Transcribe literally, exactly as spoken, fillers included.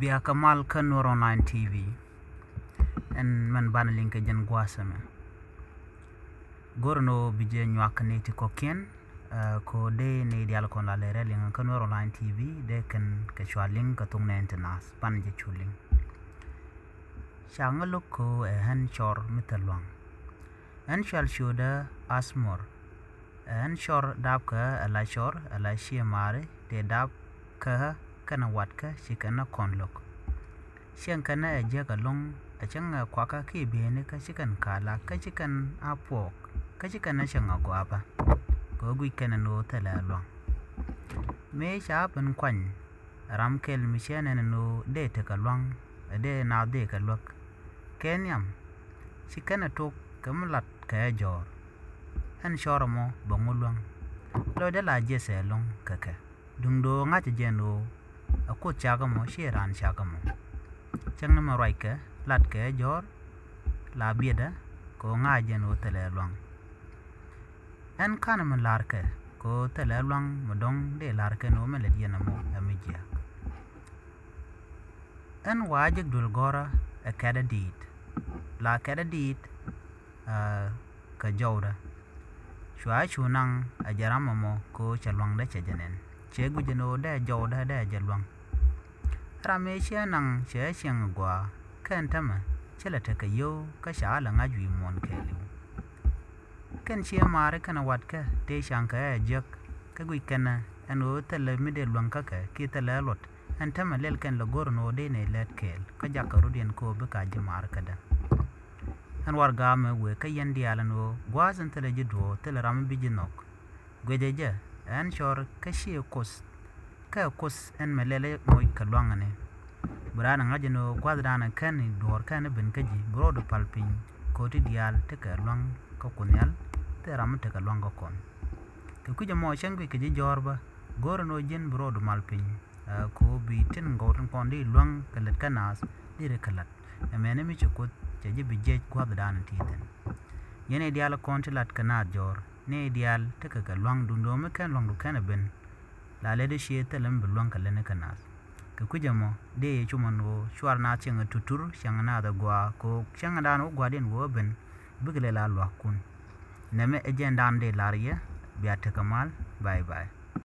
Bia kɛ mal kä Nuer Online T V. Ɛn mɛn banɛ liŋ kɛ jɛn gua̱a̱th ɛmɛ. Go̱r ɛn ɣöö bi jɛ nyuak kɛ nɛy ti kɔ̱kiɛn, eh, kɛ ɣöö dee nɛy diaal kɔn la lɛ rɛl liŋ kä Nuer Online T V, dee kɛn kɛ cua liŋ kɛ thok nɛɛni ti naath, banɛ jɛ cu liŋ. Ca ŋä lo̱k kɛ ɣöö ɛ ɣän cɔr mi thil lua̱ŋ. Ɣän cɔal ciötdä Asmor. Ɛ ɣän cɔr dapkɛ ɣä ɛ la cɔr ɛ la ciɛ maari tëë dapkɛ ɣä kɛnɛ watkä ci kɛn ɛ kɔn lo̱k. Cieŋ kɛn ɛ jiäk ɛlɔ̱ŋ, ɛ cäŋ ɛ kuakä kiɛ bieynikä ci kɛn kalak kä ci kɛn a puɔk kä ci kɛn ɛ cäŋ ɛ gɔaa bä. Kɛ ɣöö guic kɛn ɛn ɣöö thilɛ lua̱ŋ. Mëë ca ben kuany, ram kɛl mi cä nɛn ɛn ɣöö dee tekɛ lua̱ŋ, ɛ dee naath dee kɛ luäk. Kɛ nhiam, ci kɛn ɛ tok kɛ mi lat kɛ ɛ jɔ̱ɔ̱r. Ɛn cɔr ɛmɔ bɛ ŋu luäŋ. Lɔcdä la jiɛth ɛlɔ̱ŋ kɛ kɛ. Duundɛ ɣöö ŋa̱cä jɛ ɛn ɣöö ɛ Kuoth cak ɛmɔ, ciɛ raan cak ɛmɔ. Cäŋ ni mi ruackɛ, latkɛ ɛ jɔ̱ɔ̱r, la biɛtdä, kɛ ɣöö ŋa̱cä jɛ ɛn ɣöö thilɛ lua̱ŋ. Ɛn ka̱n mi la̱rkɛ kɛ ɣöö thilɛ lua̱ŋ, mi dɔ̱ŋ dee la̱rkɛ ɛn ɣöö mi lät yɛn ɛmɔ ɛ mi jiääk. Ɛn wa jek duel gɔ̱rä ɛ kɛ̈t ɛ di̱i̱t, la kɛ̈t ɛ di̱i̱t, eh, kɛ jɔwdä. Cua cu naŋ ɛ jɛ ram ɛmɔ kɛ ɣöö cɛ lua̱ŋdä cɛ jɛ nɛn. Cɛ guic ɛn ɣöö dee jɔwdä dee jɛ lua̱ŋ. Ram ëë ciɛ naŋ cɛ cieŋ ɛ gɔaa, kɛn täämɛ ci lɛ tekɛ yio̱w kä ca lɛ ŋa̱c wi̱i̱ muɔ̱ɔ̱n kɛɛliw. Kɛn ciɛ maari kɛnɛ watkä tëë ca̱ŋkɛ ɛ jiäk, kä guic kɛn ɛn ɣöö thilɛ mi dee luäŋ kä kɛ kiɛ thilɛ luɔt. Ɛn täämɛ lɛl kɛn lɛ go̱r ɛn ɣöö dee nɛy lät kɛɛl kä jakä rɔ̱diɛn kɛ ɣöö bikɛ ji̱ maari kädä. Ɛn warɛgakɛ mɛ wëë kä yɛn diaal ɛn ɣöö gua̱a̱th in thilɛ ji̱ duɔ̱ɔ̱r, thilɛ ram mi bi ji̱ nhɔk. Guicɛ jɛ, ɛ ɣän cɔr kä ciɛ Kuoth, kä ɛ Kuoth ɛn mɛ lɛl ɛ moc kɛ lua̱ŋäni. Bi raan ɛ ŋa̱c ɛn ɣöö gua̱thdan ɛ kɛn i̱ duɔ̱ɔ̱r kɛn ɛ ben kä ji̱, bi rɔɔdu pal piny kɛ ɣöö ti diaal tekɛ lua̱ŋ kä Kuoth Nhial, thilɛ ram mi tekɛ lua̱ŋ kä kɔn. Kɛ kui̱c ɛmɔ cäŋ guic kɛ ji̱ jɔ̱ɔ̱r bä, go̱r ɛn ɣöö ji̱n bi rɔɔdu mal piny, eh, kɛ ɣöö bi tin gɔw tin kɔn dee luäŋ kɛ lät kä naath deri kɛ la̱t. Ɛmɛni mi ci Kuoth cɛ ji̱ bi jiɛc gua̱thdan ti thi̱n. Yɛn nɛy diaal kɔn ti lat kɛ naath jɔ̱ɔ̱r, nɛy diaal tekɛ kɛ lua̱ŋ, duundɛ ɣöö mi /ken lua̱ŋdu /ken ɛ ben, la lɛtdu ciɛ thilɛ mi bi luäŋ kɛ lätni kä naath. Kɛ kui̱c ɛmɔ dee yɛ cu man ɣöö cuarɛ naath cieŋɛ tutur, cieŋɛ naath ɛ gɔaa, kɛ ɣöö cieŋdan wä gua̱a̱thdiɛn wä ben, bikɛ lɛl a lua̱a̱kun. Nɛmɛ ɛ jɛn dan dee lar yɛ, bia tekɛ mal. Bye bye.